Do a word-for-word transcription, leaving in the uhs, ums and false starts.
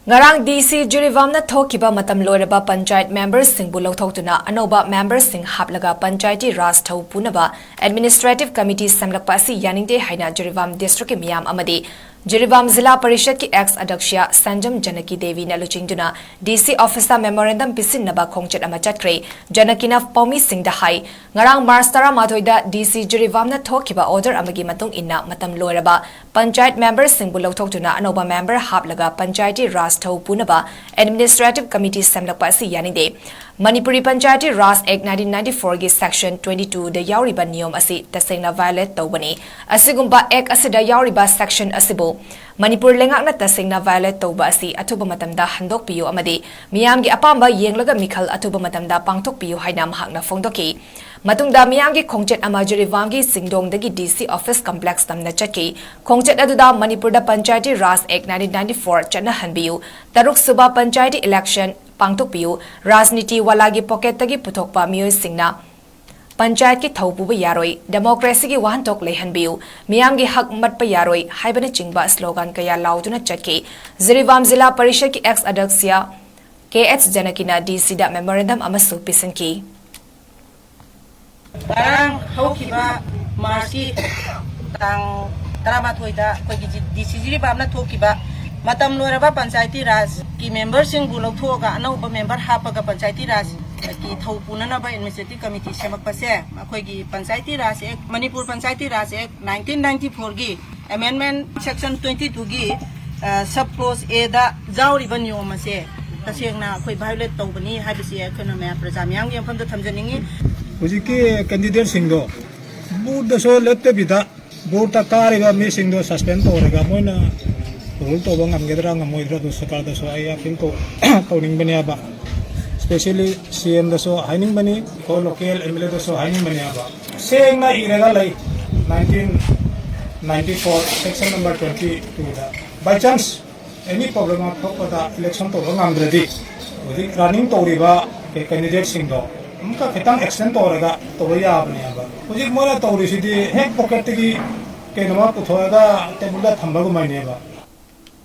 ꯉꯔꯥꯡ ꯗꯤ ꯁꯤ ꯖꯤꯔꯤꯕꯥꯝꯅ ꯊꯣꯛꯈꯤꯕ ꯃꯇꯝ ꯂꯣꯏꯔꯕ ꯄꯟꯆꯥꯌꯠ ꯃꯦꯝꯕꯔꯁꯤꯡꯕꯨ ꯂꯧꯊꯣꯛꯇꯨꯅ ꯑꯅꯧꯕ ꯃꯦꯝꯕꯔꯁꯤꯡ ꯍꯥꯞꯂꯒ ꯄꯟꯆꯥꯌꯇꯤ ꯔꯥꯖ ꯊꯧ ꯄꯨꯅꯕ ꯑꯦꯗꯃꯤꯅꯤꯁꯇ꯭ꯔꯦꯇꯤꯚ ꯀꯃꯤꯇꯤ ꯁꯦꯝꯂꯛꯄ ꯑꯁꯤ ꯌꯥꯅꯤꯡꯗꯦ ꯍꯥꯏꯅ ꯖꯤꯔꯤꯕꯥꯝ ꯗꯤꯁꯇ꯭ꯔꯤꯛꯀꯤ ꯃꯤꯌꯥꯝ ꯑꯃꯗꯤ ꯖꯤꯔꯤꯕꯥꯝ ꯖꯤꯂꯥ ꯄꯔꯤꯁꯠꯀꯤ ꯑꯦꯛꯁ ꯑꯗꯛꯁ꯭ꯌ ꯁꯟꯖꯝ ꯖꯅꯀꯤ ꯗꯦꯕꯤꯅ ꯂꯨꯆꯤꯡꯗꯨꯅ ꯗꯤ ꯁꯤ ꯑꯣꯐꯤꯁꯇ ꯃꯦꯃꯣꯔꯦꯟꯗꯝ ꯄꯤꯁꯤꯟꯅꯕ ꯈꯣꯡꯆꯠ ꯑꯃ ꯆꯠꯈ꯭ꯔꯦ꯫ ꯖꯅꯀꯤꯅ ꯄꯥꯎꯃꯤꯁꯤꯡꯗ ꯍꯥꯏ, ꯉꯔꯥꯡ ꯃꯥꯔꯆ ꯇꯔꯥꯃꯥꯊꯣꯏꯗ ꯗꯤ ꯁꯤ ꯖꯤꯔꯤꯕꯥꯝꯅ ꯊꯣꯛꯈꯤꯕ ꯑꯣꯔꯗꯔ ꯑꯃꯒꯤ ꯃꯇꯨꯡ ꯏꯟꯅ ꯃꯇꯝ ꯂꯣꯏꯔꯕ ꯄꯟꯆꯥꯌꯠ ꯃꯦꯝꯕꯔꯁꯤꯡꯕꯨ ꯂꯧꯊꯣꯛꯇꯨꯅ ꯑꯅꯧꯕ ꯃꯦꯝꯕꯔ ꯍꯥꯞꯂꯒ ꯄꯟꯆꯥꯌꯇꯤ ꯔꯥꯖ ꯊꯧ ꯄꯨꯅꯕ ꯑꯦꯗꯃꯤꯅꯤꯁꯇ꯭ꯔꯦꯇꯤꯚ ꯀꯃꯤꯇꯤ ꯁꯦꯝꯂꯛꯄ ꯑꯁꯤ ꯌꯥꯅꯤꯡꯗꯦ꯫ ꯃꯅꯤꯄꯨꯔꯤ ꯄꯟꯆꯥꯌꯇꯤ ꯔꯥꯖ ꯑꯦꯛ ꯅꯥꯏꯟꯇꯤꯟ ꯅꯥꯏꯟꯇꯤ ꯐꯣꯔꯒꯤ ꯁꯦꯛꯁꯟ ꯇ꯭ꯋꯦꯟꯇꯤ ꯇꯨꯗ ꯌꯥꯎꯔꯤꯕ ꯅꯤꯌꯣꯝ ꯑꯁꯤ ꯇꯁꯦꯡꯅ ꯚꯥꯏꯑꯣꯂꯦꯠ ꯇꯧꯕꯅꯤ꯫ ꯑꯁꯤꯒꯨꯝꯕ ꯑꯦꯛ ꯑꯁꯤꯗ ꯌꯥꯎꯔꯤꯕ ꯁꯦꯛꯁꯟ ꯑꯁꯤꯕꯨ ꯃꯅꯤꯄꯨꯔ ꯂꯩꯉꯥꯛꯅ ꯇꯁꯦꯡꯅ ꯚꯥꯏꯑꯣꯂꯦꯠ ꯇꯧꯕ ꯑꯁꯤ ꯑꯊꯨꯕ ꯃꯇꯝꯗ ꯍꯟꯗꯣꯛꯄꯤꯌꯨ ꯑꯃꯗꯤ ꯃꯤꯌꯥꯝꯒꯤ ꯑꯄꯥꯝꯕ ꯌꯦꯡꯂꯒ ꯃꯤꯈꯜ ꯑꯊꯨꯕ ꯃꯇꯝꯗ ꯄꯥꯡꯊꯣꯛꯄꯤꯌꯨ ꯍꯥꯏꯅ ꯃꯍꯥꯛꯅ ꯐꯣꯡꯗꯣꯛꯈꯤ꯫ ꯃꯇꯨꯡꯗ ꯃꯤꯌꯥꯝꯒꯤ ꯈꯣꯡꯆꯠ ꯑꯃ ꯖꯤꯔꯤꯕꯥꯝꯒꯤ ꯆꯤꯡꯗꯣꯡꯗꯒꯤ ꯗꯤ ꯁꯤ ꯑꯣꯐꯤꯁ ꯀꯝꯄ꯭ꯂꯦꯛꯁ ꯇꯝꯅ ꯆꯠꯈꯤ꯫ ꯈꯣꯡꯆꯠ ꯑꯗꯨꯗ ꯃꯅꯤꯄꯨꯔꯗ ꯄꯟꯆꯥꯌꯇꯤ ꯔꯥꯖ ꯑꯦꯛ ꯅꯥꯏꯟꯇꯤꯟ ꯅꯥꯏꯟꯇꯤ ꯐꯣꯔ ꯆꯠꯅꯍꯟꯕꯤꯌꯨ, ꯇꯔꯨꯛ ꯁꯨꯕ ꯄꯟꯆꯥꯌꯇꯤ ꯏꯂꯦꯛꯁꯟ ꯄꯥꯡꯊꯣꯛꯄꯤꯌꯨ, ꯔꯥꯖꯅꯤꯇꯤ ꯋꯥꯂꯥꯒꯤ ꯄꯣꯀꯦꯠꯇꯒꯤ ꯄꯨꯊꯣꯛꯄ ꯃꯤꯑꯣꯏꯁꯤꯡꯅ ꯄꯟꯆꯥꯌꯠꯀꯤ ꯊꯧ ꯄꯨꯕ ꯌꯥꯔꯣꯏ, ꯗꯦꯃꯣꯀ꯭ꯔꯦꯁꯤꯒꯤ ꯋꯥꯍꯟꯊꯣꯛ ꯂꯩꯍꯟꯕꯤꯌꯨ, ꯃꯤꯌꯥꯝꯒꯤ ꯍꯛ ꯃꯠꯄ ꯌꯥꯔꯣꯏ ꯍꯥꯏꯕꯅꯆꯤꯡꯕ ꯁ꯭ꯂꯣꯒꯥꯟ ꯀꯌꯥ ꯂꯥꯎꯗꯨꯅ ꯆꯠꯈꯤ꯫ ꯖꯤꯔꯤꯕꯥꯝ ꯖꯤꯂꯥ ꯄꯔꯤꯁꯠꯀꯤ ꯑꯦꯛꯁ ꯑꯗꯛꯁ꯭ꯌ ꯀꯦ ꯑꯦꯆ ꯖꯅꯀꯤꯅ ꯗꯤ ꯁꯤꯗ ꯃꯦꯃꯣꯔꯦꯟꯗꯝ ꯑꯃꯁꯨ ꯄꯤꯁꯤꯟꯈꯤ꯫ ꯉꯔꯥꯡ ꯍꯧꯈꯤꯕ ꯃꯥꯔꯆꯀꯤ ꯇꯥꯡ ꯇꯔꯥꯃꯥꯊꯣꯏꯗ ꯑꯩꯈꯣꯏꯒꯤ ꯖꯤ-, ꯗꯤ ꯁꯤ ꯖꯤꯔꯤꯕꯥꯝꯅ ꯊꯣꯛꯈꯤꯕ ꯃꯇꯝ ꯂꯣꯏꯔꯕ ꯄꯟꯆꯥꯌꯇꯤ ꯔꯥꯖꯀꯤ ꯃꯦꯝꯕꯔꯁꯤꯡꯕꯨ ꯂꯧꯊꯣꯛꯑꯒ ꯑꯅꯧꯕ ꯃꯦꯝꯕꯔ ꯍꯥꯞꯄꯒ ꯄꯟꯆꯥꯌꯇꯤ ꯔꯥꯖꯀꯤ ꯊꯧ ꯄꯨꯅꯅꯕ ꯑꯦꯗꯃꯤꯅꯤꯁꯇ꯭ꯔꯦꯇꯤꯚ ꯀꯃꯤꯇꯤ ꯁꯦꯝꯃꯛꯄꯁꯦ ꯑꯩꯈꯣꯏꯒꯤ ꯄꯟꯆꯥꯌꯇꯤ ꯔꯥꯖ ꯑꯦꯛ, ꯃꯅꯤꯄꯨꯔ ꯄꯟꯆꯥꯌꯇꯤ ꯔꯥꯖ ꯑꯦꯛ ꯅꯥꯏꯟꯇꯤꯟ ꯅꯥꯏꯟꯇꯤ ꯐꯣꯔꯒꯤ ꯑꯦꯃꯦꯟꯃꯦꯟ ꯁꯦꯛꯁꯟ ꯇ꯭ꯋꯦꯟꯇꯤ ꯇꯨꯒꯤ, ꯑ, ꯁꯕ ꯀ꯭ꯂꯣꯖ ꯑꯦꯗ ꯌꯥꯎꯔꯤꯕ ꯅꯤꯌꯣꯝ ꯑꯁꯦ ꯇꯁꯦꯡꯅ ꯑꯩꯈꯣꯏ ꯚꯥꯏꯑꯣꯂꯦꯠ ꯇꯧꯕꯅꯤ ꯍꯥꯏꯕꯁꯤ ꯑꯩꯈꯣꯏꯅ ꯃꯌꯥꯝ, ꯄ꯭ꯔꯖꯥ ꯃꯤꯌꯥꯝꯒꯤ ꯃꯐꯝꯗ ꯊꯝꯖꯅꯤꯡꯉꯤ꯫ ꯍꯧꯖꯤꯛꯀꯤ ꯀꯦꯟꯗꯤꯗꯦꯠꯁꯤꯡꯗꯣ ꯕꯨꯠꯇꯁꯨ ꯂꯦꯞꯇꯕꯤꯗ ꯕꯨꯠꯇ ꯀꯥꯔꯤꯕ ꯃꯤꯁꯤꯡꯗꯣ ꯁꯁꯄꯦꯟ ꯇꯧꯔꯒ ꯃꯣꯏꯅ ꯔꯨꯜ ꯇꯧꯕ ꯉꯝꯒꯗ꯭ꯔꯥ ꯉꯝꯃꯣꯏꯗ꯭ꯔꯥ ꯑꯗꯨ ꯁꯔꯀꯥꯔꯗꯁꯨ ꯑꯩ ꯑꯄꯤꯜ ꯇꯧ-, ꯇꯧꯅꯤꯡꯕꯅꯦꯕ꯫ ꯏꯁꯄꯦꯁꯦꯜꯂꯤ ꯁꯤ ꯑꯦꯝꯗꯁꯨ ꯍꯥꯏꯅꯤꯡꯕꯅꯤ, ꯑꯩꯈꯣꯏ ꯂꯣꯀꯦꯜ ꯑꯦꯝ ꯑꯦꯜ ꯑꯦꯗꯁꯨ ꯍꯥꯏꯅꯤꯡꯕꯅꯦꯕ꯫ ꯁꯦꯡꯅ ꯏꯔꯒ ꯂꯩ, nineteen ninety four section number twenty ꯇꯨꯗ꯫ ꯕꯥꯏ ꯆꯥꯟꯁ ꯑꯦꯅꯤ ꯄ꯭ꯔꯣꯕ꯭ꯂꯦꯝ ꯑꯃ ꯊꯣꯛꯄꯗ ꯏꯂꯦꯛꯁꯟ ꯇꯧꯕ ꯉꯝꯗ꯭ꯔꯗꯤ ꯍꯧꯖꯤꯛ ꯔꯟꯅꯤꯡ ꯇꯧꯔꯤꯕ ꯀꯦ-, ꯀꯦꯟꯗꯤꯗꯦꯠꯁꯤꯡꯗꯣ ꯑꯃꯨꯛꯀ ꯈꯤꯇꯪ ꯑꯦꯛꯁꯇꯦꯟ ꯇꯧꯔꯒ ꯇꯧꯕ ꯌꯥꯕꯅꯦꯕ꯫ ꯍꯧꯖꯤꯛ ꯃꯣꯏꯅ ꯇꯧꯔꯤꯁꯤꯗꯤ ꯍꯦꯛ ꯄꯣꯀꯦꯠꯇꯒꯤ ꯀꯩꯅꯣꯃ ꯄꯨꯊꯣꯛꯑꯒ ꯇꯦꯕꯜꯗ ꯊꯝꯕꯒꯨꯝꯕꯅꯦꯕ꯫